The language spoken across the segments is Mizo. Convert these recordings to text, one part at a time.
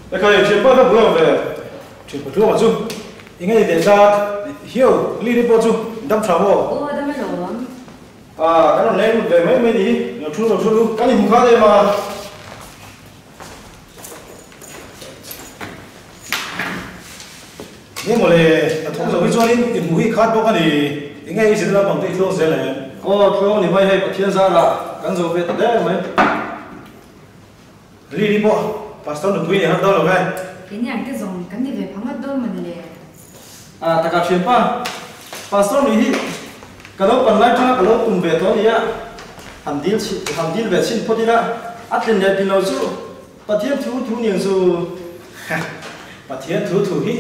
Ekhai, thianpa kha bul ang ve. Thianpa tluangah chu i ngei leh zat hiau Lily pawh chu dam tha maw? Aw dam alawm. Ah, kan rawn leng lut ve mai mai ni hi. Lo thu lo thu lu. Kan inhmu khat em a. Nge maw le, a thawk zo hi chuanin i hmu hi khat bawk a ni. Enge i zir lampang te i tluang zel em? Aw, tluang ni mai hei, Pathian zarah kan zo ve ta der mai. Lily pawh Pastor nupui nei har dawn lo ve. Keini ang te zawng kan ni ve pha ngawt dawn mawn le. A taka thianpa, Pastor nih hi ka lo pan lai tanga ka lo tum ve tawh ania, han dil han dil ve chhin phawt ila, a tlin leh tlin lo chu Pathian thu thu niang chu. Pathian thu thu hi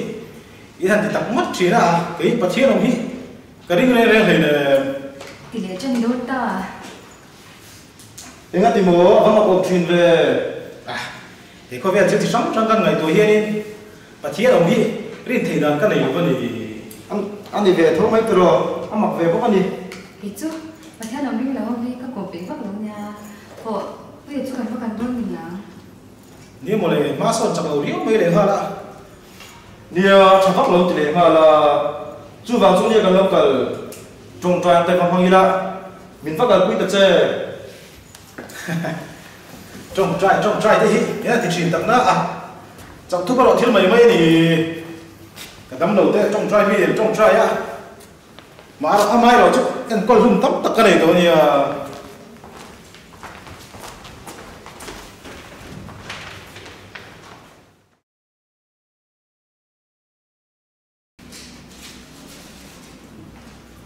i han ti tak ngawt thin a, kei Pathian awm hi ka ring reng reng hleinem. Ti leh ṭan dawn ta. Engati maw a va mak awm thin ve? Ah, he khawvel thil chi hrang hrang kan ngaihtuah hianin Pathian awm hi rin theih dan ka nei lo va ni. A ni ve tho mai tiraw, a mak ve bawk a ni. Kei chu Pathian awm ring lo ho hi ka kawm peih vak lo nia, hawh puia chu kan va kan dawn min ang. Nia mawle, hma sawn chak lo riau mai leh nghal a. Nia, tha vak lo ti leh nghal a, chuvang chu nia kan lo kal tawngtai ang te va hmang ila. Min va kalpui ta che. Tawngtai tawngtai te hi min a ti thin tak na a, chauh thup erawh thil mai mai a ni. Ka dam lo te tawngtai mi em tawngtai a, mah erawh amah erawh chu enkawl hlum tam tak ka nei tawh a nia.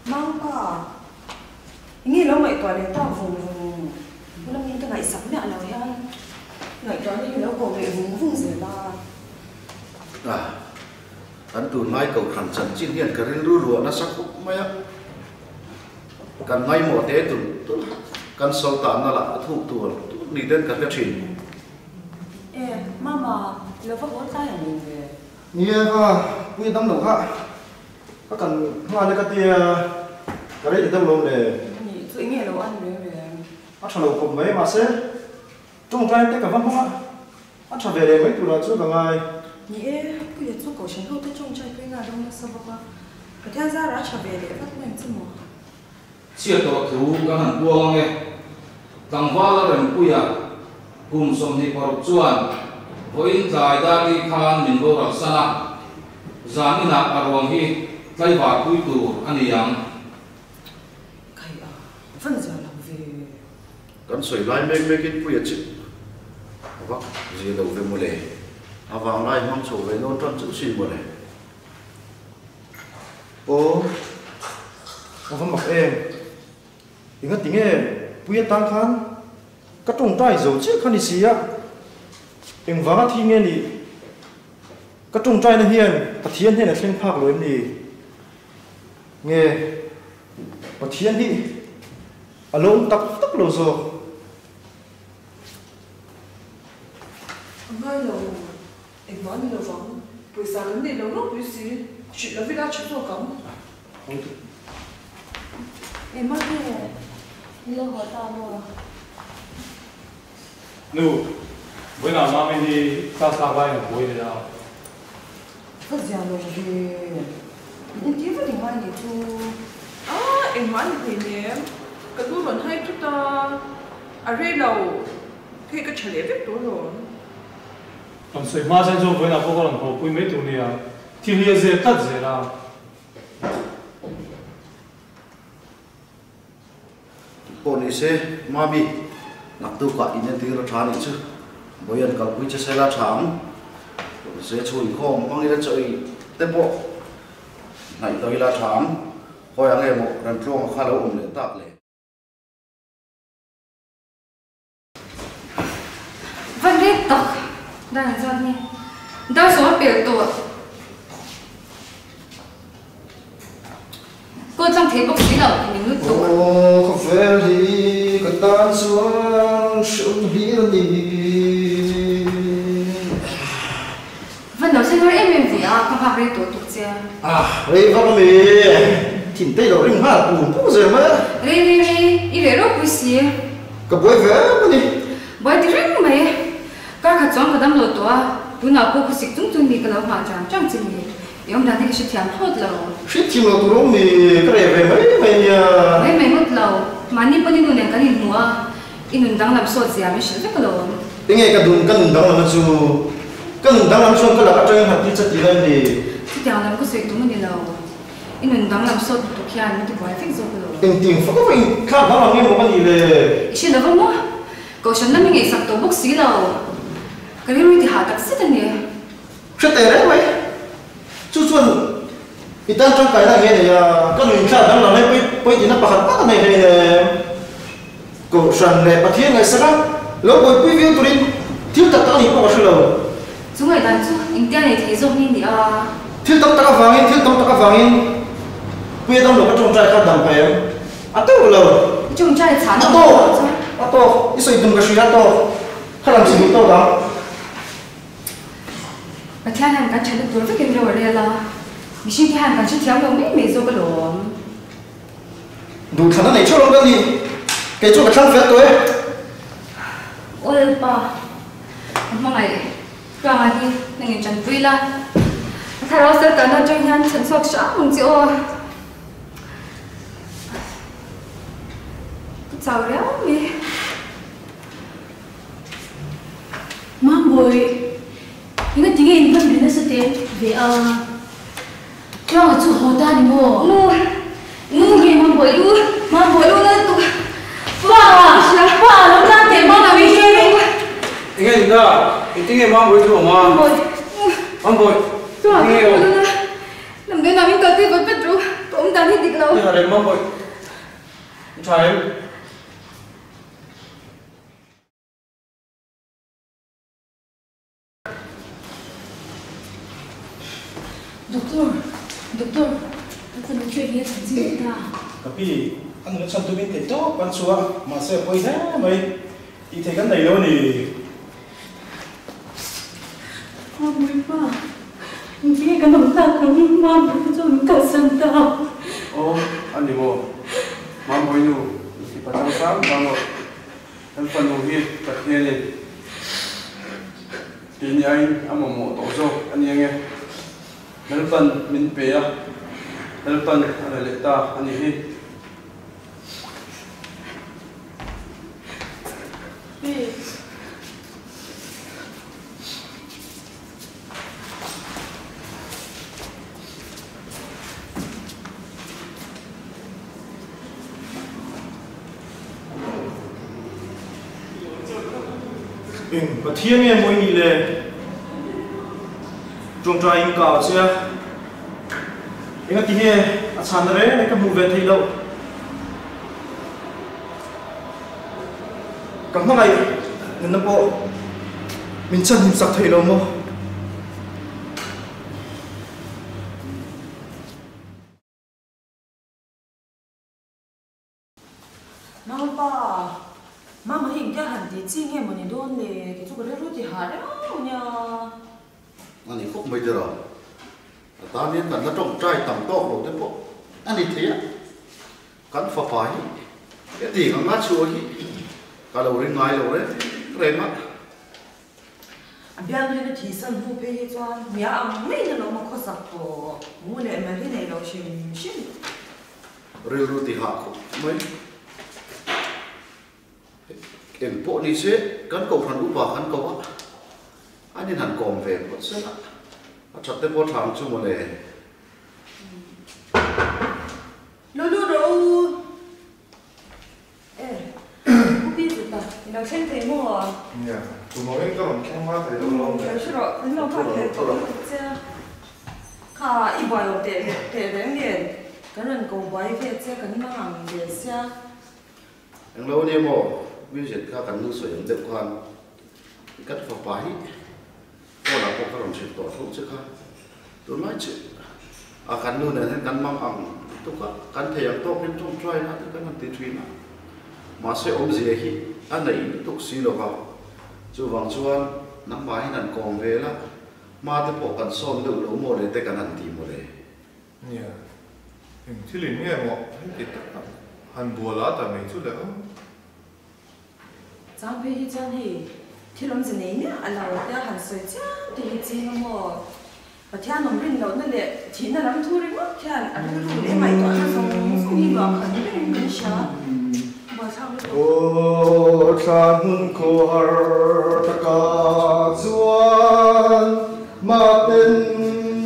Mangpa, enge lo ngaihtuah leh tak vung vung? Huna min ka ngaihsak miah lo hian ngaihtuahna hi lo kawm leh vung vung zel a. Ah, kan tunlai kohhran chanchin hian ka rilru ruah nasa khawp mai a. Kan ngaimawh te tulh tulh a, kan sawi tanna lah a thuk tur tur ni ten ka hre thin. E, Mama, i lo va haw tlai ang em ve? Nia ka pui a dam lo kha ka kan nghal e ka tia ka rei ta deuh lo le. Ani chu enge lo an reng reng. A tha lo khawp mai mahse tawngtai te ka va hmang a, a tha ve leh mai turah chu ka ngai. Ni e, Puia chu Kohhran ho te tawngtai pui nghal dawn nasa bawk a, Pathian zarah a tha ve leh vat mai ang che maw? Chhiat tawh thu kan han puang ang e. Tlangval a Rempuia kum 26 chuan vawiin tlai Dali khan min boral san a, zan inah a ruang hi tlaivar pui tur a ni ang. Kai a van zia lo ve. Kan sawi lai mek mekin Puia chu a vak zia lo ve mawle. A vanglai hmang chho ve nawn tan chauh sin mawle. Aw, a va mak em? Engati nge pui atan khan ka tawngtai zo chiah kha ni si a, engvanga thi nge nih? Ka tawngtaina hian Pathian hnenah thleng phak lo em ni? Nge Pathian hi a lo awm tak tak lo zawk? A ngai lo. Engmah ni lovang, pawisa kan nei lo ropui si, hrilh lo ila tha zawk ang. Engmah nge ni lo haw ta maw? Nu, vawiinah Mami hi class lak laiin a buai leh a. Ka zia lo ve, min entir vat engai nih chu. Ah, engmah ni hleinem, ka lu rawn hai thut a, a rei lo, hei ka tha leh vek tawh alawm. Kan sawi hma chen chuan vawiinah pawh ka rawn haw pui mai tur nia, thil hi a zep tlat zel a. Pawh ni se, Mami, naktukah in entir a tha nih chu, Bawian kalpui che sela tha ang. Pawh ni se, chhung inkhawm hmang ila chaw i te pawh hnaih tawh ila tha ang. Khawi ang emaw Remtluanga kha lo awm leh tak le. Van rek tak dan an zawt ni. Dar sawn pel tawh. Kawl tlang thei bawk si lo min lut tawh. Aw khawvel hi ka tan chuan hreawm hlir a ni. Van lo thleng har em em ve a, ka nghak rei tawh tuk che. Ah rei vak a mi, thin te i lo ring nghal pum pum zel mai a. Rei rei rei, i reh ropui si. Ka buai ve em a ni. Buai ti reng mai. Kar khat chuan ka dam lo tawh a. Tunah pawh khawsik chung chung mi ka lo nghah chang chang che ni. I awm dan hi ka hrethiam thlawt lo. Hrethiam lo tur awm mi ka reh ve mai mai nia. Mai mai ngawt lo. Mahni pawn i nu nen kan inhmu a, i nun danglam sawt zia min hrilh vek alawm. Enge ka dun ka nun danglam a chu? Ka nun danglam chuan ka lak atangin han ti chat ila em ni? Chutiang lam ka sawi tum a ni lo. I nun danglam sawt lutuk hian min tibuai vek zawk alawm. Engting fak a vain thlak danglam nge maw ka nih le? I hre lo va maw? Kohhran lam i ngaihsak tawh bawk si lo. Ka rilru i ti hah tak zet a ni. Hre teh reng mai. Chu chuan i tan tangkaina nge nei a, ka nun thlak danglam hi pawi pawi tihna pakhat tak a nei hleinem. Kohhran leh Pathian ngaihsak a, lo buaipui viau turin thil tak tak a nih pawh ka hre lo. Chu ngaihdan chu engtia nei thei zawk nge ni a? Thil tam tak avangin, thil tam tak avangin Puia dam lo ka tawngtai kha dam pah em? A tawk lo. I tawngtai chhan a tawk chuan. A tawk, i sawi tum ka hria a tawk. Kha lam chi duh tawk ang. Pathian hian kan thatna tur vekin ro a rel a, mihring te hian kan hrethiam lo mai mai zawk alawm. Duhthlan a nei theuh lo ka ni, kei chu ka thlang fel tawh e. Aw Lalpa, ka hmangaih Tluanga hi nangin tanpui la, a thlarau sel kalna atang hian chhan chhuak hram ang che aw. Ka chau riau mai. Mambawi, enga tinge in hman ve nasa te ve a? Tluanga chu haw ta ni maw? Nu, nu nge Mambawi lu, Mambawi lu na tuk. Pa, pa lo tlang teh Mambawi hi. Enge ni ta? Engtinge Mambawi chu awm a? Mambawi, Mambawi, Tluanga enge chu awm? lu na, lamdawi nam in kalpui vat vat ru, ka awm dan hi dik lo. I harh em Mambawi? I tha em? Doctor, doctor, ka fanu chu enge chhan chi leh ta? Ka pi, a nuna chhan tumin theih tawp kan chhuah a, mahse a pawi hle mai, tih theih kan nei lo a ni. Mambawipa, engtinge kan awm tak ang, Mambawipa chu min kalsan ta. Aw, a ni maw? Mambawinu, i pachang sang sang rawh. Kan fanu hi Pathianin keini aiin a mamawh tawh zawk a ni ange. Lalpan min pe a, Lalpan a la leh ta a ni hi. Eng Pathian nge maw i nih le? Tawngtai in ka au che a, engati nge a chhanna reng reng ka hmuh ve theih loh? Ka hmangaih nunna pawh min chhanhim sak thei lo maw? Naupa, Mama hi engtia han tih chi nge maw ni dawn le? Kei chu ka rilru ti hah reuh nia. A ni khawp mai deuh a, a tan hian kan la tawngtai tam tawk lo te pawh a ni thei a. Kan fapa hi heti ang a chhuah hi ka lo ring ngai lo reng reng a. A bialnu in a thihsan hnu phei hi chuan mia ang maiin a lo ma khawsak tawh. Mu leh mel hi nei lo hrim hrim. Rilru ti hah khawp mai. Eng pawh ni se kan kohhran upa kan ko a, an in han kawm ve phawt sela a that te pawh tha ang chu mawle. Lo lut rawh u. E, Pu Pi Zeta, i lo thleng thei maw? Nia, tum angin ka rawn thleng hma thei deuh lo ang le. Lo hre rawh, kan lo nghak thei tawh lutuk che a. Kha, i buai awm teh teh reng nen, kan rawn ko buai ve che, kan mang ang ve sia. Englo ania maw, Music kha kan nu sawi ang deuh khan i kan fapa hi phone ah pawh ka rawn hrilh tawh tho che kha. Tunlai chu a kan nu nen hian kan mang ang lutuk a, kan thei ang tawkin tawngtai na te kan han ti thin a, mahse awmzia hi a neih lutuk si lo va, chuvang chuan nangmah hian han kawm ve la, hma te pawh kan sawn deuh lo maw le te kan han ti maw le. Nia, eng thil in nge maw heti tak a han bual a ta mai chu le aw. Chang phei hi chuan hei. Thil awmze nei miah a lo tia han sawi chiam te hi ching a maw? Pathian awm rin lohna leh thihna lam thu ringawt hian a rilru leh ngaihtuahna zawng zawng hi luah khat ni berin kan hria. Buaithlak lutuk. Aw thla hmun khawhar taka chuan mahten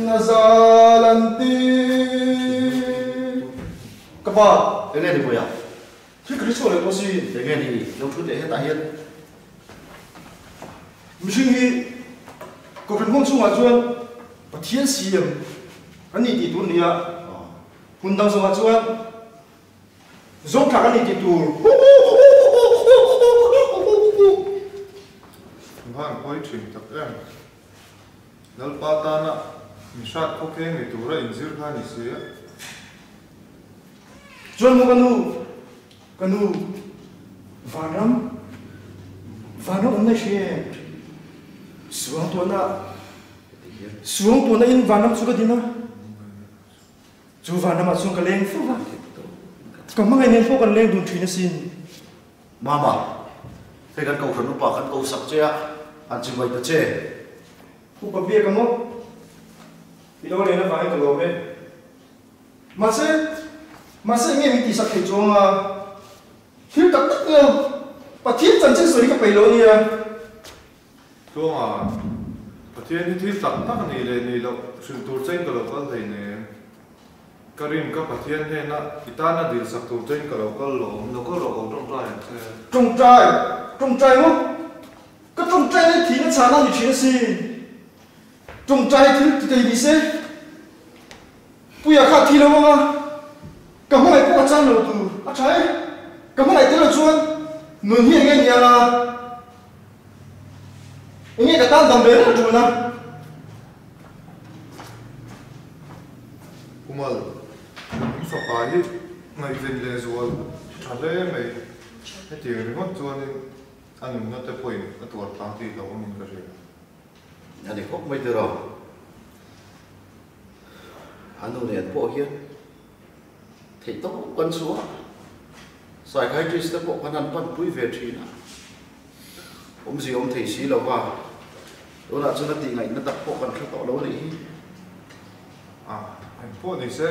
a zal an ti. Ka pa, Enge ni Puia? Thil ka hre chhuak leh pawh si. Enge ni lo thu teh hetah hian. Mihring hi Kohhran hmang chhungah chuan Pathian siam kan ni tih tur a ni a, hmun dang zawngah chuan zawngtha kan ni tih tur. Van pawi thin tak em. Lalpa tana mi hrat khawkheng ni tura inzir kha ni si a. Chuan maw ka nu, ka nu, vanram, vanram awmna i hria em? Suangtuahna, suangtuahna in vanram chu ka din a, chu vanramah chuan ka leng fo va, ka hmangaih nen pawh kan leng dun thin asin. Mama, hei kan kohhran upa kan ko sak che a, an chimai ta che. Upa biak a maw? I lo len avangin ka lawm e. Mahse, mahse enge min tihsak thei chuang a? Thil tak tak lo, Pathian chanchin sawi hi ka peih lo a nia. Tluanga, Pathian hi thil tak tak nih leh nih loh hrilh tur chein ka lo kal hleinem. Ka rin ka Pathian hnena i tana dilsak tur chein ka lo kal lawm, lo kal rawh ko tawngtai ang che. Tawngtai, tawngtai maw? Ka tawngtai na thihna chhana ni thin asin. Tawngtai thil ti thei ni se. Puia kha thi lo ang a, ka hmangaih pawh ka chan lo tur a tha e. Ka hmangaih tel lo chuan nun hi enge ni ang a, enge ka tan dam ve reng tul na. Kumal, in fapa hi ngaihven leh zual tha hle mai. Hetiang ringawt chuanin a nunna te pawhin a tuar tlang tih lo awmin ka hria. A ni khawp mai tiraw. A nu nen pawh hian theih tawp kan chhuah a, psychiatrist te pawh kan han panpui ve thin a, awmzia awm thei si lo va, tunah chuan a tihngaihna tak pawh kan hre tawh lo a nih hi. A, eng pawh ni se,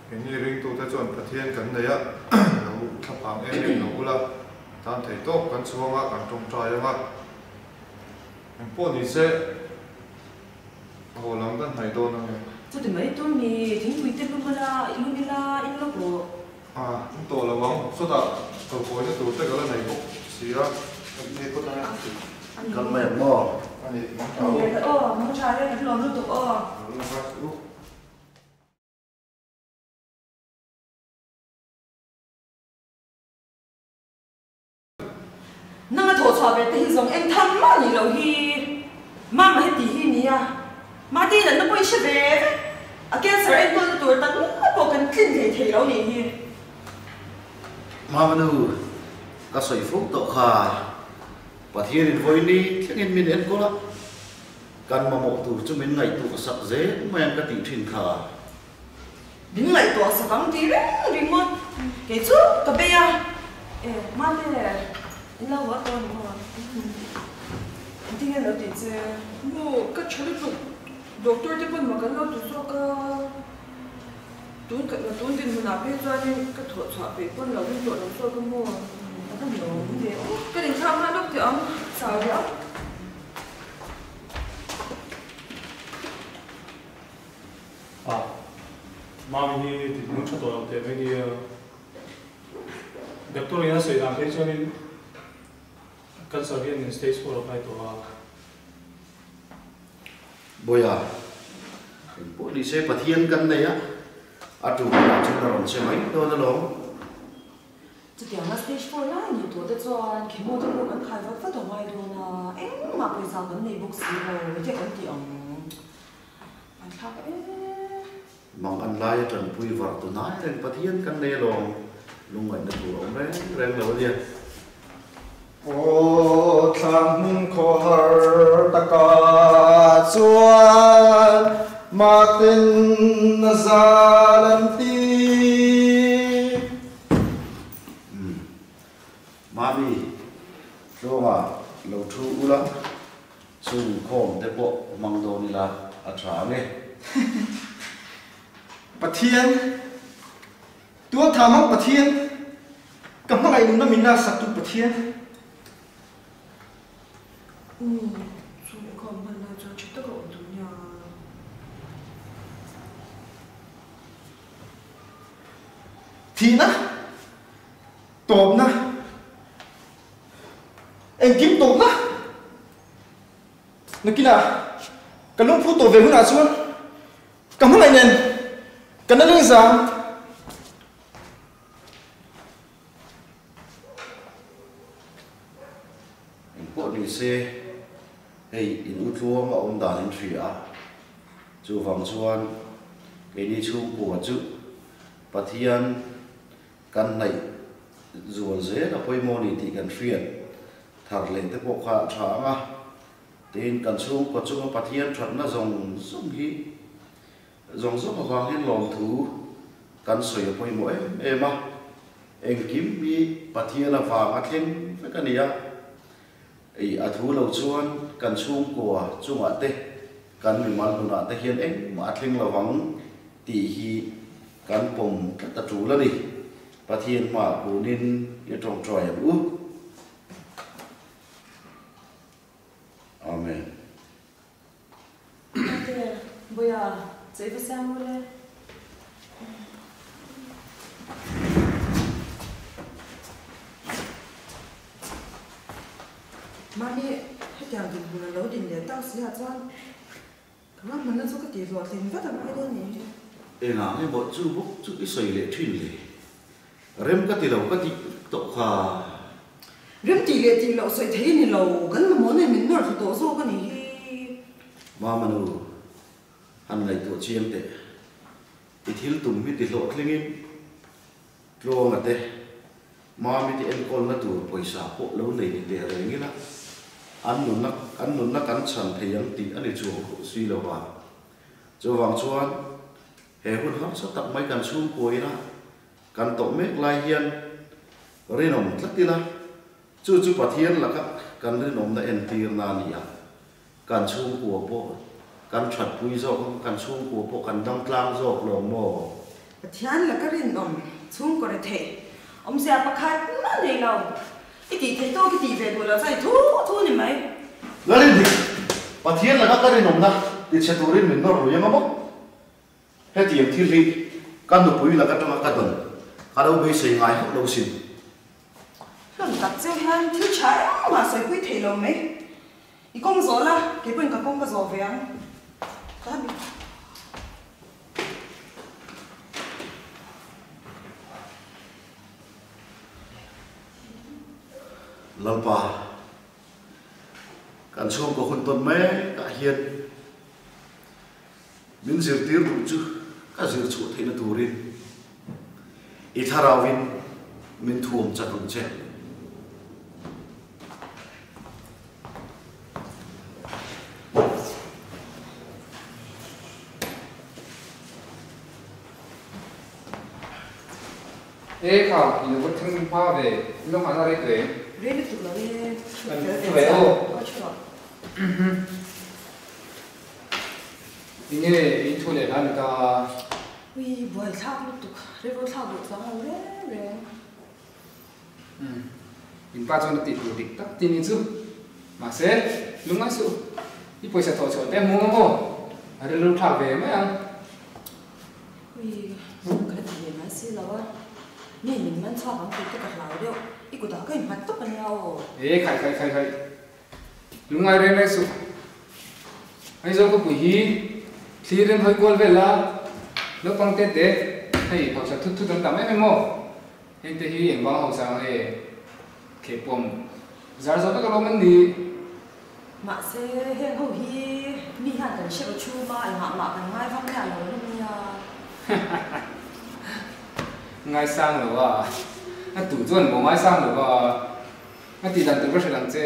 keini ringtute chuan Pathian kan nei a, lo thlaphang em em lo ula, tan theih tawp kan chhuang a, kan tawngtai ang a. Eng pawh ni se, haw lam kan hnaih dawn ang e. Chuti mai tur mi, thingpui te lum ila, i lum ila, in lawk rawh. A, in tawh lo ang, sawtah kalkawina tur te ka la nei bawk si a, ka inei phawt ang e. Kal mai ang maw? A ni, mang tha u. Aw, mang tha e, kan lawm lutuk aw. Lo la nghal suh u. Nang a thawhchhuah ve te hi zawng eng tham mah nih loh hi. Mama heti hi nia. Mahni natna pawh i hre ve vek. A cancer enkawlna tur tak ngawt pawh kan tlin thei thei lo nih hi. Mama nu, ka sawi fo tawh kha. Pathianin vawiin thlengin min enkawl a, kan mamawh tur chu min ngaihtuah sak zel mai ang ka tih thin kha. Min ngaihtuah sak ang tih reng ringawt kei chu ka bei a. E, Mate, in lo haw tawh a ni maw? Engtin nge lo tih che? Nu, ka tha lutuk. Doctor te pawn mak an lo ti zawk a. Tun ka tun dinhmunah phei chuanin ka thawh chhuah peih pawn lo ring tawh lo zawk a maw? A va nuam ve aw. Ka inthlak nghal lawk teh ang, chau riau. A, Mami hi dinhmun tha tawh lo teh mai nia. Doctor in a sawi dan phei chuanin cancer hian in stage 4 a kai tawh a. Bawiha, engpawh ni se Pathian kan nei a, a tu hunah chuan a rawn che mai dawn alawm. Chutianga stage 4 lai nih tawh te chuan chemo te pawh kan khai vat vat a ngai dawn a, engmah pawisa kan nei bawk si lo, enge kan tih ang? An thlak em. Mang an lai a tanpui var tu hnai reng Pathian kan nei alawm, lungngaihna tur a awm reng reng lo a nia. Aw thlan hmun khawhar taka chuan mahten a zal an ti. Umm. Mami, Tluanga. lo thu ula, chhungkhawm te pawh hmang dawn ila a tha ang e. Pathian, Tualtha hmang Pathian, ka hmangaih nunna min laksak tu Pathian. Umm, chu inkhawm hman lai chuan tha taka awm tur nia. Thihna, tawpna, engkim tawpna. Nakinah ka lungphu tawh ve hunah chuan ka hmangaih nen kan la lengzang. Engpawh ni se, hei in u tluang a awm dan in hria a, chuvang chuan keini chhungkua chu Pathian kan hnaih zual zel a pawimawh ni tih kan hriat thar leh te pawh kha a tha ang a, tin kan chhungkua chunga Pathian thatna zawng zawng hi Zawng zawng avang hian lawmthu kan sawi a pawimawh em em a, engkim hi Pathian avang a thleng vek a ni a, ei a thu lo chuan kan chhungkua chungah te, kan mimal nunah te hian engmah a thleng lovang tih hi kan pawm tlat a tul a ni. Pathian hmaah kunin i tawngtai ang u. Amen. Ate, Boya, chei va siam ru le. Mami, hetiang dinhmun a lo din leh tak si ah chuan ka ruahmanna chu ka tih hlawhtlin vat ang mai dawn nih hi. Engah nge maw chu bawk chu i sawi leh thin le? Rem ka ti lo ka tih tawh kha. Rem tih leh tih loh sawi thei a ni lo, kan mamawh nen min nawr thlu tawh zawk a nih hi. Mama nu, han ngaihtuah chiang teh. I thil tum hi ti hlawhtlingin Tluanga te, Mami te enkawlna tur pawisa pawh lo nei ni teh reng ila, an nunna an nunna kan chhan thei ang tih a ni chuang khawp si lo va. Chuvang chuan he hun harsa tak mai kan chhungkua ina Kan tawh mek lai hian rinawm tlat ila, chu chu Pathian laka kan rinawmna entirna a ni a. Kan chhungkua pawh kan thatpui zawk ang, kan chhungkua pawh kan dam tlang zawk lo maw? Pathian laka rinawm chhungkaw rethei awmzia pakhat mah nei lo. I tih theih tawk i tih ve duh lo chuan i thu thu ni mai. Lalin dik, Pathian laka ka rinawmna tichhe turin min nawr lui anga maw? Hetiang thil hi ka nupui lak atanga ka dawn ka lo beisei ngai hauh lo sin. Hlawm tak cheu hian thil tha engmah sawipui thei lo mai. I kawng zawh la, kei pawhin ka kawng ka zawh ve ang. Ka mi. Lalpa, kan chhungkaw hun tawn mek ah hian Min zirtir duh chu ka zir chhuah theihna turin i thlarauin min thuam chak ang che. E kha, i lo va thleng hma ve, i lo nghahna rei tawh em? Rei lutuk lo e, chhut fel ve chiah, aw chhut rawh. Enge in thu leh hla ni ta? Ui, buai thlak lutuk, rilru thlak duh chuang lo reng reng. Umm, in pa chuan a tih tur dik tak ti ni chu. Mahse, lungngai suh, i pawisa thawh chhuah te a hmu ang aw, a rilru thlak ve mai ang. Ui, ka la ti ve mai si lo a, mi min man chhuak ang tih te ka hlau deuh, i kutah ka innghat tawp a nia aw. E khai khai khai khai. Lungngai reng reng suh. Aizawl khawpui hi thlir in hawi kual vel a, naupang te te hei hausa thut thut an tam em em aw. Heng te hi engvang hausa ang e khehpawm zar zawh vek alawm an ni. Mahse heng ho hi mi hian kan hre ru chhum a, engah mah kan ngai vak miah lo hlawm nia. Ngaisang lo a, a tu chuan maw ngaisang lo a. A tih dan tur ka hrilh ang che,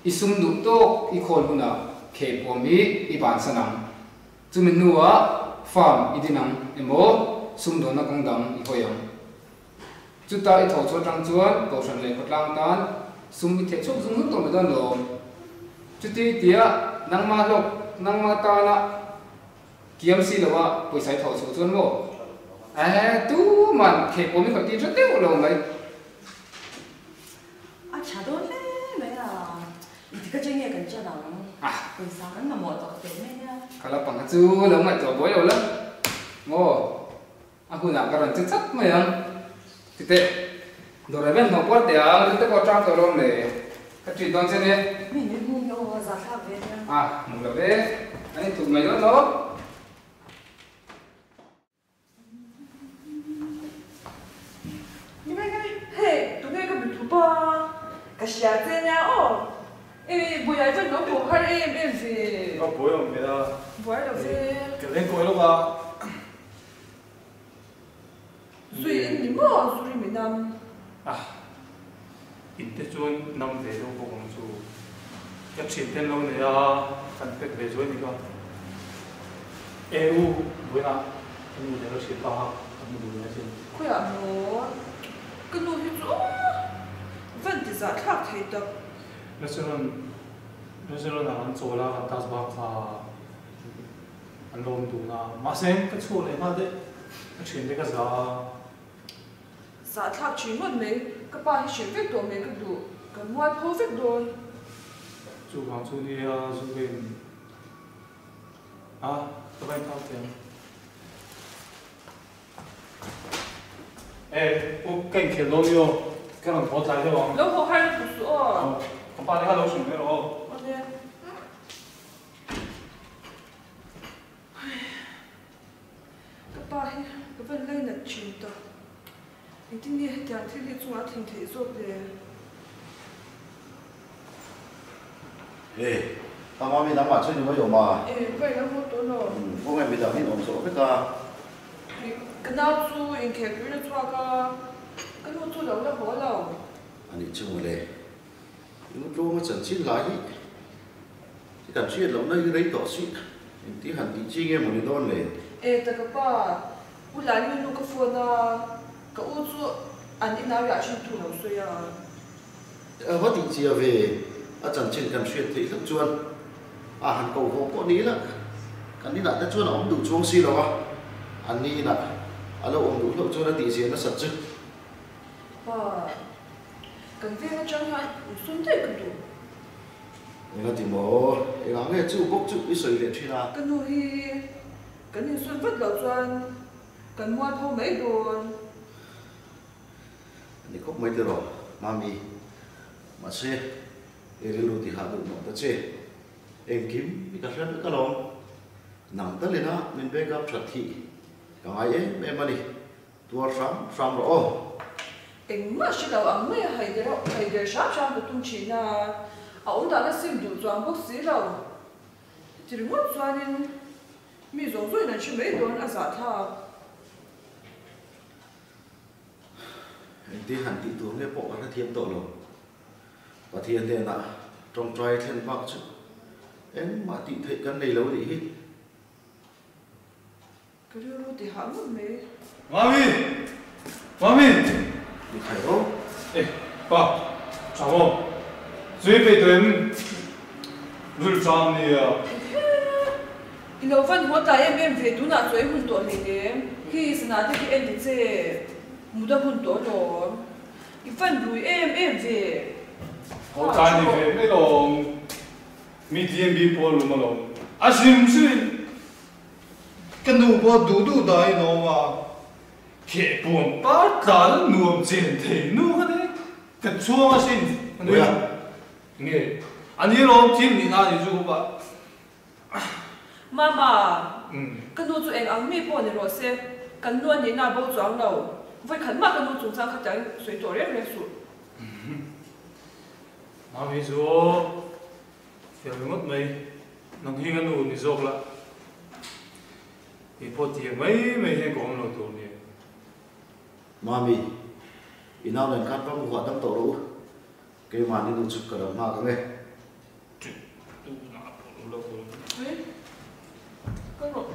i sum duh tawk i khawl hunah khehpuam hi i bansan ang. Chumi hnuah farm i din ang emaw sumdawnna kawng dang i hawi ang. Chuta i tho chu atang chuan kohhran leh khawtlang tan Sum i theh chhuak zung zung tawh mai dawn lawm. Chuti tia nangma hlawk, nangma tana kiam si loa pawisa i thawh chhuah chuan maw? Ehe, tuman kheh pawh min khawih tir hre deuh lo mai. A tha dawn hle mai a, engtik atang nge kan chan ang? Pawisa kan mamawh tawh teh mai nia. Ka la pang kha chu lo ngaihtuah buai lo la maw? A hunah ka rawn che chat mai ang. Titeh, dawr rem em hnawh puar teh ang, rin te pawh a tang tawh lawm le. Ka treat dawn che nia. Mi min hmu hi aw, a zahthlak ve nia. A, hmu lo ve. An inthup mai dawn lo. Hei, tunge ka mithup a? Ka hria che nia aw. E, buai chuan lo buh har em em ve. Ka buai awm ve a. Buai lo ve. Ka leng kawi lawk a. Zui in ni maw zuri mi nam? Ah, in te chuan nam ve deuh bawk ang chu. Ka thian te an lo nei a, kan pek ve zuai ni kha. E u, vawiinah ka nu leh ka thianpa kha ka hmu duh leh asin. Khawiah maw? Ka nu hi chu aw, van ti zah thlak thei tak. Restaurant, restaurant ah kan chawl a, kan tas bak kha. An lo awm dun a, mahse ka chhuak leh nghal daih, ka thiante ka za a. Zahthlak thin ngawt mai, ka pa hi hrilh vek tawh mai ka duh, kan mual pho vek dawn. Chuvang chu nia Zubin a, ka va inthau teh ang. E, u ka inkhel dawn ni aw, ka rawn haw tlai deuh ang. Lo haw har lutuk suh aw. Ka pa te kha lo hrilh mai rawh aw. Awle. Ka pa hi ka van lainat thin ta. Engtin nge hetiang thil hi chungah a thleng theih zawk le? Hey, ka mami dangah chuan i mai awm a. E, ka in a haw tawh lo. Khawngaih midang hi in awm zawh vek a. Ka nau chu inkhel turin a chhuak a, ka nu chu lo la haw lo. A nih chu mawle. I tlawm a chanchin lah hi i kan hriat lohna hi rei tawh si, engti han tih chi nge maw ni dawn le? E ta ka pa, U Lani nu ka phone a, ka u chu an inau riah thin thu lo sawi a. A va tih chia ve, a chanchin kan hriat theih hlauh chuan a han ko haw pawh ni ila, kan inah te chuan a awm duh chuang si lo a, an ni inah a lo awm duh hlauh chuan a tihzia nasat chu. Pa. Kan veng atang hian insum daih ka duh. Enga ti maw? Engah nge chu bawk chu i sawi leh thin a? Ka nu hi kan insum vat loh chuan kan mual pho mai dawn. A ni khawp mai tiraw, Mami. Mahse, i rilru ti hah duh nawh ta che. Engkim i ka hre vek alawm. Nang talina min back up that hi ka ngai em em a ni. Tuar hram hram rawh aw. Engmah hre lo ang mai a hai der hai der hram hram ka tum thin a, a awm dan a sim duh chuang bawk si lo. Heti ringawt chuanin mi zawng zawngin an hre mai dawn a zahthlak. Engti han tih tur nge pawh ka hrethiam tawh lo. Pathian hnenah tawngtai thlen bak chu engmah tih theih kan nei lo nih hi. Ka rilru ti hah ngawt mai. Mami! Mami! Ni khai ho. E, pa, tha maw? Zui peih tawh em? Ril ṭam nia. Ehe! I lo van haw tlai em em ve tunah chaw i hun tawh hlei nem. Khi sana te khi en ti che. Mut a hun tawh alawm. I van rui em em ve. Haw tlai ni ve mai lawm. Mi DMB pawl lum alawm. A hrim hrim. Ka nu pawh duh duh daiin a awm a, khehpuam par tlan a nuam chen thei nu kha ni, ka chhuang asin a nui a, nge a ni lawm thil nih na a nih chu ka pa. Mama, ka nu chu eng ang mi pawh ni rawh se, kan nu a nihna a bo chuang lo, vawikhat mah ka nu chungchang kha tiang sawi tawh reng reng suh. Mami chu aw. Fel ringawt mai, nang hi ka nu ni zawk la, kei pawh tiang mai mai hian ka awm lo tur nia. Mami, i nau nen khan ram huah dam tawh rawh u, keimah ni nu chu ka lo nghak ang e. Ṭih tunah pawh lo la kawl. Ui, ka rawh.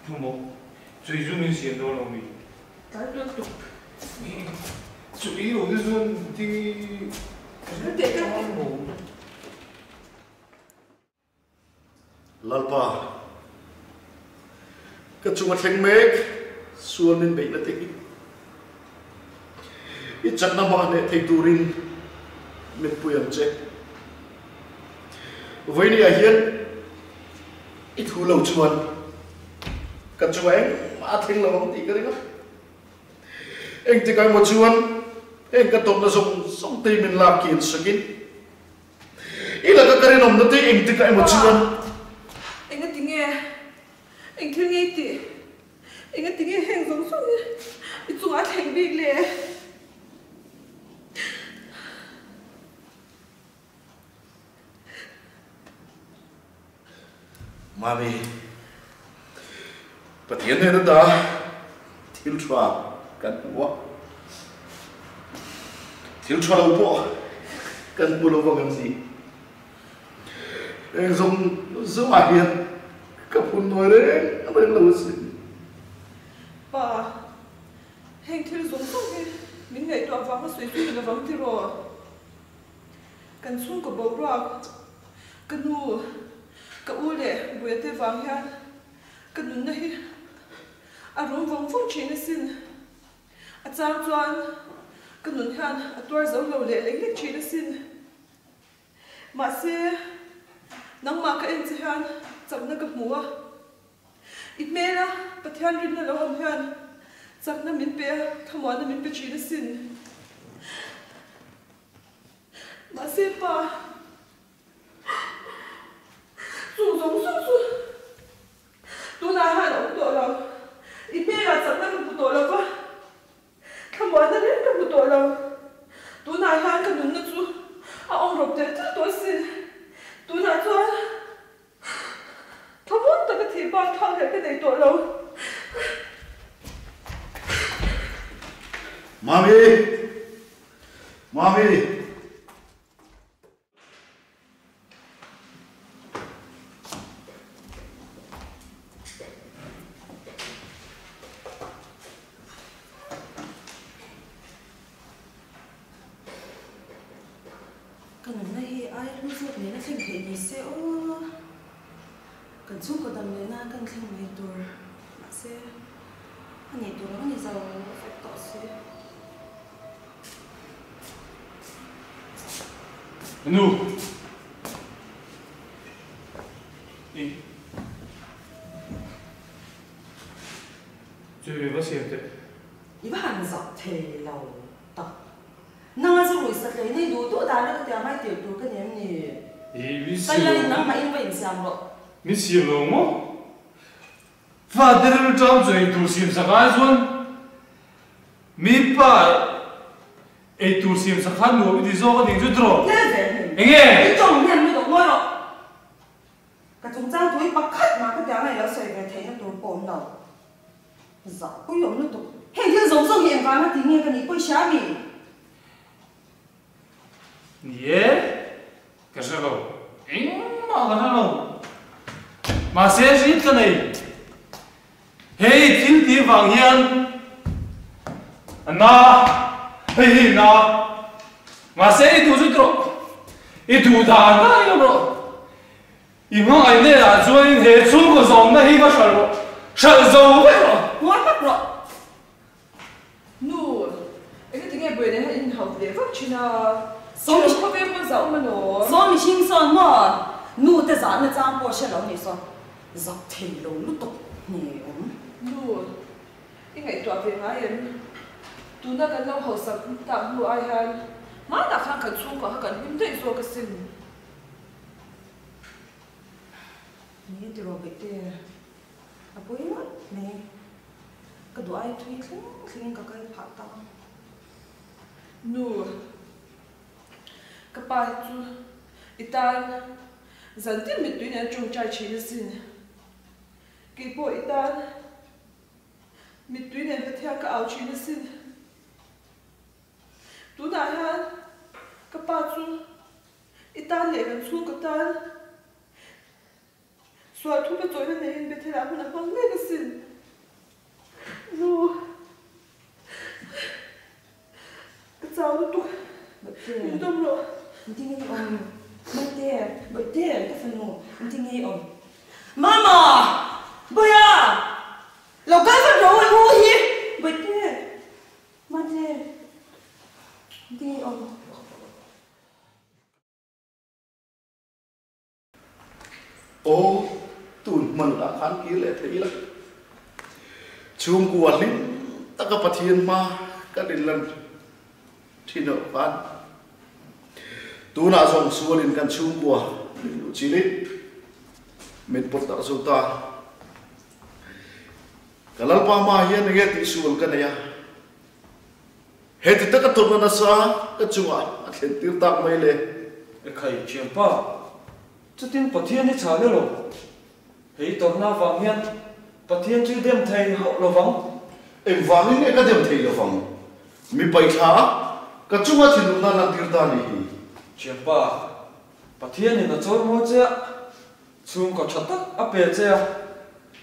Thu maw, chui chu min siam dawn lo mi? Tlai tual tuk. Chui lo te chuan thing i. Kal teh kal teh. Lalpa, ka chunga thleng mek sual min beihna te hi i chakna hmanga hneh thei turin min pui ang che. Vawinia hian i thu lo chuan ka chunga engmah a thleng lo ang tih ka ring a. Engtik emaw chuan heng ka tawpna zawng zawng te hi min lak kian sakin i laka ka rinawmna te engtik emaw chuan. Pa, engati nge eng thil nge i tih? Engati nge heng zawng zawng hi i chungah a thleng bik le? Mami, Pathian hnena ta thil tha kan hmu a, thil tha lo pawh kan hmu lo vang em ni? Eng zawng zawngah hian ka phun nawi reng reng lo asin. Pa, heng thil zawng zawng hi min ngaihtuah vanga sawi chu ni lovang tiraw? Kan chhungkaw boruak, ka nu, ka u leh Buia te vang hian ka nunna hi a rum vawng vawng thin asin. A chang chuan ka nun hian a tuar zo lo leh lek lek thin asin. Mahse, nangmah ka en che hian chakna ka hmu a. I hmela Pathian rinna lo awm hian chakna min pe a, thlamuanna min pe thin asin. Mahse pa, chung zawng zawng chu tunah hian a awm tawh lo. I hmelah chakna ka hmu tawh lo va, thlamuanna reng ka hmu tawh lo. Tunah hian ka nunna chu a awm rawp tel tel tawh asin. Tunah chuan thlamuan taka thih bak thak leh ka nei tawh lo. Mami! Mami! Ka nunna hi ai hlu zawk nen a thleng theih ni se aw. Kan chhungkaw dam leh nan kan thleng mai tur mahse a nih tur ang a ni zo vek tawh si. Nu. I. Chu i va siam teh. I va han zak thei lo tak. Nanga chu rui satlei nei duh duh dan vek a tia mai tir tur ka ni em ni? I min siam. Kalai nangmah in va insiam rawh. Min siam lo maw? Fate rilru ṭang chu ei tur siam sak ai chuan mi pa ei tur siam sak khan nuam i ti zawk a ning chu tiraw? Tlem ve hmun. Enge? I tawng hnem lutuk ngawi rawh. Ka chungchang tui pakhat mah ka tia ngai lo sawi ve theihna tur pawh awm lo. Zah pui awm lutuk. Heng thil zawng zawng hi engvanga ti nge ka nih pawh i hria mi? Ni e, ka hre lo. Engmah ka hre lo. Mahse hriat ka nei. Hei thil tih vang hian a na, hei hi na. Mahse i duh zut rawh. I duh dan dan in awm rawh. I hmangaih hnenah chuanin he chhungkaw zawmna hi va hralh rawh, hralh zo vek rawh. Ngawi hmak rawh. Nu, engati nge buai nen hian in hauh leh vak thin a? Sawm khawvel pawn zah awm alaw? Sawm mihring sawn maw? Nu te zahna chang pawh hre lo nih sawn zak thei lo lutuk hne awm. Nu, i ngaihtuah ve ngai em? Tuna kan lo hausak tak hnu ai hian hmanah khan kan chhungkua kha kan hlim daih zawk asin. Ni ti rawh beh te a pawi ngawt mai ka duh ai thui thleng thleng in ka kal phah ta. Nu, ka pa hi chu i tan zan tin mittui nen a tawngtai thin asin. Keipawh i tan mittui nen Pathian ka au thin asin. Tunah hian ka pa chu I tan leh kan chhung ka tan sual thu ka chawina neiin Bethel ah hun a hmang mek asin. Nu, ka chau lutuk, min dawm rawh. Engtin nge i awm? Mate, Bawihte, ka fanu, engtin nge i awm? Mama! Bawiha! Lo kal vat rawh u i u hi! Bawihte, Mate, engtin nge i awm? Aw, tun hman ah khan kir leh thei ila. Chhungkua hlim taka Pathian hma kan inlan thin loh khan tunah zawng sualin kan chhungkua min luh chilin min pawt darh zo ta. Ka Lalpa hma hian enge tihsual ka nei a, Heti taka tawrhna nasa ka chungah a thlen tir tak mai le. E khai thianpa, chutin Pathian hi chhah le lo. Hei tawrhna avang hian Pathian chu i dem thei hauh lo vang. Engvangin nge ka dem thei lo vang? Mi paihthla ka chunga thinurna lan tir ta ni hi. Thianpa, Pathianin a chawi mawi che a, chhungkaw tha tak a pe che a,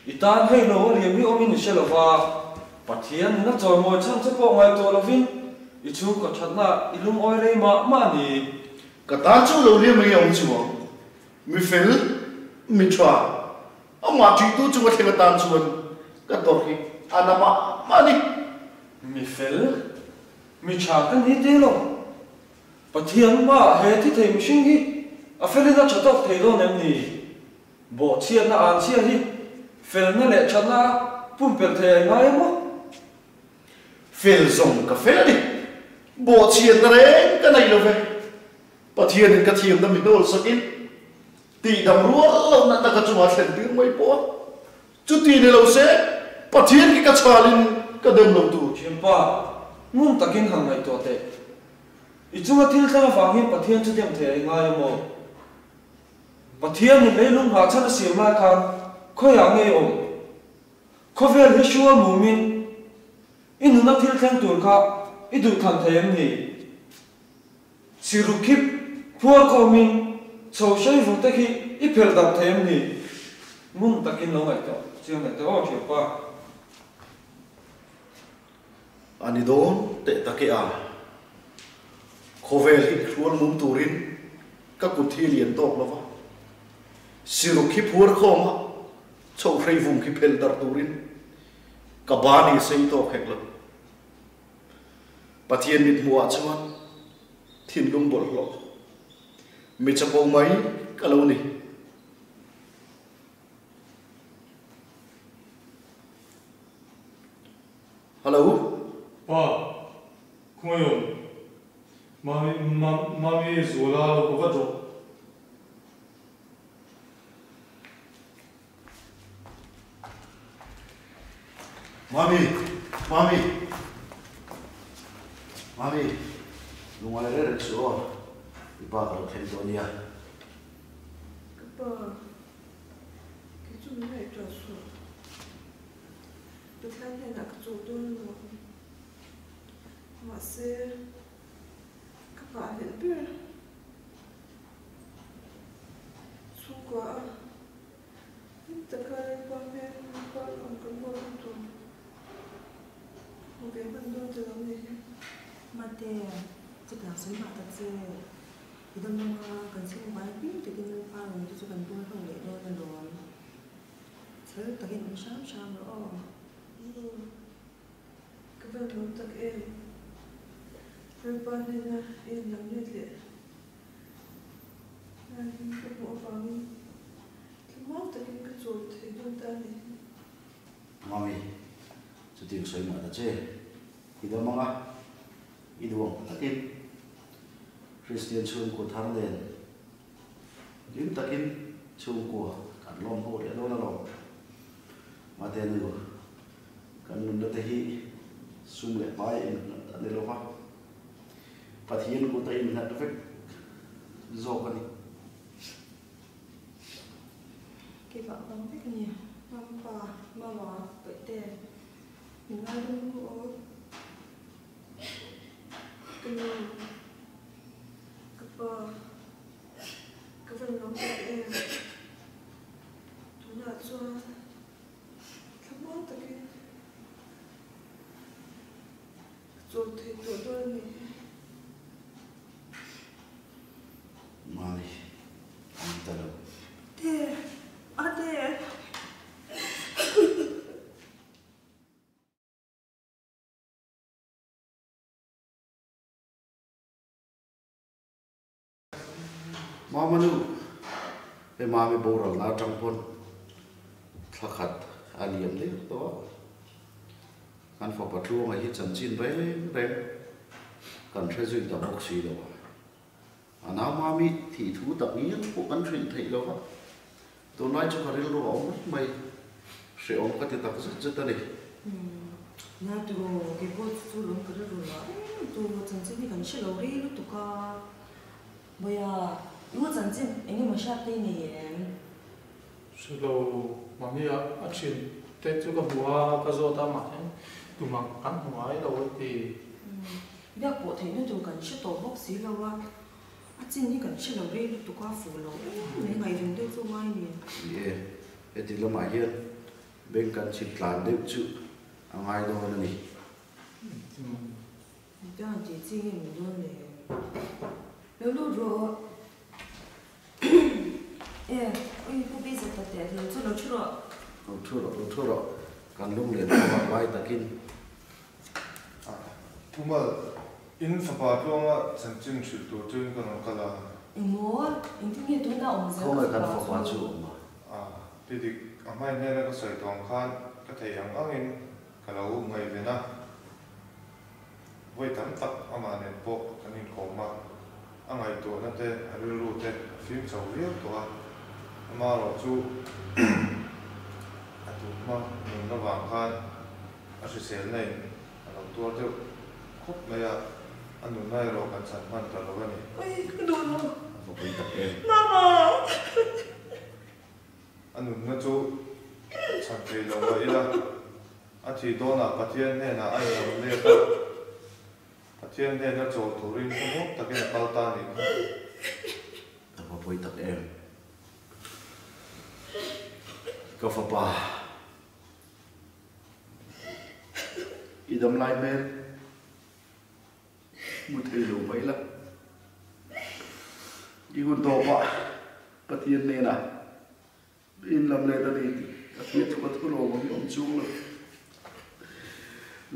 i tan hei lo a liam hi awmin i hre lo va, Pathianin a chawi mawi chhan che pawh ngaihtuah lovin i chhungkaw thatna i lungawi rei mah mah a ni. Ka tan chu lo liam enge awm chuang, mi fel, mi tha, amah ṭihtu chunga thleng atan chuan ka tawrh hi a na mah mah a ni. Mi fel, mi tha ka ni te lo. Pathian hmaah he thi thei mihring hi a felin a tha tawk thei dawn em ni? Bawhchhiatna an chhia hi felna leh thatna a pumpelh thei a ingai em aw? Fel zawng ka fel a ni. Bawhchhiatna reng ka nei lo ve. Pathianin ka thiamna mi hnawl sakin tihdam rual lo natna ka chungah thlen tir mai pawh a. Chuti ni lo se, Pathian khi ka chhalin ka dem lo tur. Thianpa, ngun takin han ngaihtuah teh. I chunga thil thleng avang hian Pathian chu dem thei a i ngai a maw? Pathianin leilung nghah chhan a siam lai khan khawiah nge i awm? Khawvel hi hrual mumin i nuna thil thleng tur kha i duh thlan thei em ni? Siru khip phuar khawmin chho hrei vung te khi i phelh darh thei em ni? Ngun takin lo ngaihtuah chiang leh teh aw thianpa. A ni dawn teh tak e a. Khawvel hi hrual mum turin ka kut hi lian tawk lo va, siruk hi phuar khawm a, chho hrei vung khi phelh darh turin ka ba ni sei tawk hek lo. Pathian mithmuhah chuan thinlung bawlhhlawh mi chapo mai ka lo ni. Hello. Pa, khawngaih awm. Mami, Mami Zuala lo ka vat rawh. Mami, Mami, Mami, lungai reng reng suh aw, i pa ka lo thleng dawn nia. Ka pa, kei chu min ngaihtuah suh. Pathian hnenah ka chawl dawn alawm. Mahse, ka nghahhlelh ber. Chhungkua a hlim taka Lalpa hmel Lalpa lawm kan buat hun tur hmu ve hman dawn ta lo ni hi. Mate, chutiang sawi mah ta che. I dam lama kan chhungkua hi hlim takin Lalpa rawn te chu kan bual ho leh dawn alawm. Chhel takin awm hram hram rawh aw. Nu, ka van lawm tak em? Lalpa hnena i inlam let leh. Lai hi ka hmuh avangin thlamuang takin ka chawl thei dawn ta a ni. Mami, chutiang sawi mah ta che, i dam ang a, i duh ang takin Kristian chhungkua thar nen hlim takin chhungkua kan lawm ho leh dawn alawm. Mate nu, kan nunna te hi sum leh hmai a innghat a ni lova. Pathian kut a innghat vek zawk a ni. Keimah vang vek a ni. Mama, Mama, Pawihte, min ngaidam ru aw. Ka nu, ka pa, ka van lawm tak em? Tunah chuan thlamuang takin Ka chawl thei tawh dawn a ni. Mama nu, hei Mami boralna atang pawn thla khat a liam der tawh a, kan fapa Tluanga hi chanchin reng reng kan hre zui ta bawk si lo a. A nau Mami thih thu tak ngial pawh kan hrilh theih lo va, tunlai chu ka rilru a awm reng mai, hrehawm ka ti tak zet zet a ni. Nia tiraw, kei pawh chu chu lawm ka rilru lah em tu chanchin hi kan hre lo rei lutuk a. Bawiha, i u chanchin eng emaw hriat te i nei em? Hre lo, mahni a a thian te chu ka hmu a, ka zawt a, mahse tumah kan hmu ngai lo a ti. Biak pawh theihna tur kan hre tawh bawk si lo a, a chin hi kan hre lo rei lutuk a, fuh lo em mai ngaihven deuh chu ngai ni. Ni e, heti lamah hian bank kan chhit tlan deuh chu a ngai dawn a ni. Engtia han tih chi nge min dawn le? Lo lut rawh. E, ui pu busy ta teh lo chu lo thu rawh. Lo thu rawh, lo thu rawh. Kan lung leh hnuah lai takin. Thumal, in fapa tluanga chanchin hrilh tur chuin ka rawn kal a. Engmaw, engtin nge tuna awm zel ka fapa chu? A, ti dik, a hmai hnena ka sawi tawh ang khan ka theih ang angin ka lo ngaihven a. Vawi tam tak amah nen pawh kan inkawm a, a ngaihtuahna te, a rilru te a fim chho viau tawh a, amaherawh chu a tunhma nun avang khan a hriselna in a lo tuar deuh khawp mai a, a nunna erawh kan chhan hman ta lo a ni. A va pawi tak em? A nunna chu chhan thei lo mah ila, a thih dawnah Pathian hnenah a inlam let a, Pathian hnena chawl turin hmahmawk takin a kal ta a nih kha. A va pawi tak em? Ka fapa, i dam lai hmel hmu thei lo mai la, i hun tawpah Pathian hnenah in lam let a ni tih ka hriat chu ka thu lo ang i awm chung lo.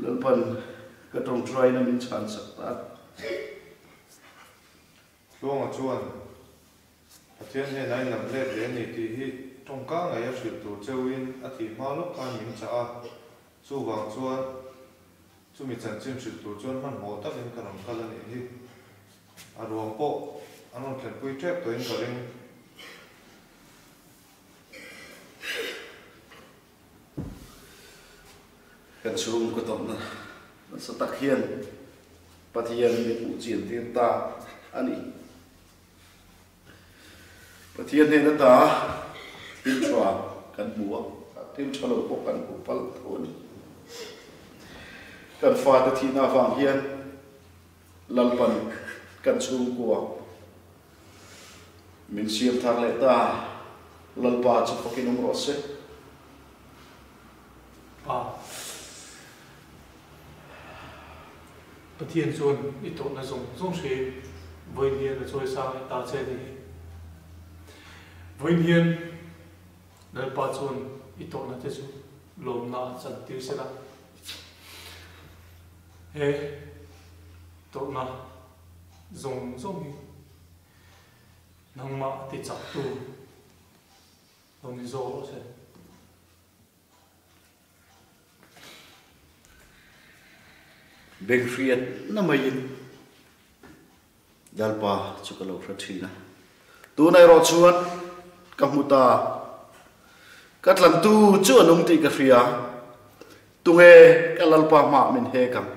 Lalpan ka tawngtaina min chhan sak ta. Tluanga chuan Pathian hnenah in lam let leh a ni tih hi tawngka ngei a hrilh tur cheuhin a thih hma lawk khan min chah a, chuvang chuan chumi chanchin hrilh tur chuan hmanhmawh takin ka rawn kal a nih hi. A ruang pawh an rawn thlenpui tep tawhin ka ring. Kan chhungkaw tawpna nasa tak hian Pathian min hmuh chian tir ta a ni. Pathian hnena ta thil tha kan hmu a, thil tha lo pawh kan hmu palh tho a ni. Kan fate thihna avang hian Lalpan kan chhungkua min siam thar leh ta, Lalpa chu fakin awm rawh se. Pa, Pathian chuan i tawhna zawng zawng hriain vawiin hian a chawi sang leh ta che a ni hi. Vawiin hian Lalpa chuan i tawhna te chu lawmna a chantir se la. He tawrhna zawng zawng hi nangmah ti chaktu lo ni zawk rawh se. Beng hriatna maiin Lalpa chu ka lo hre thin a, tunah erawh chuan ka hmu ta. Ka tlantu chu a nung tih ka hria, tunge ka Lalpa hmaah min hek ang?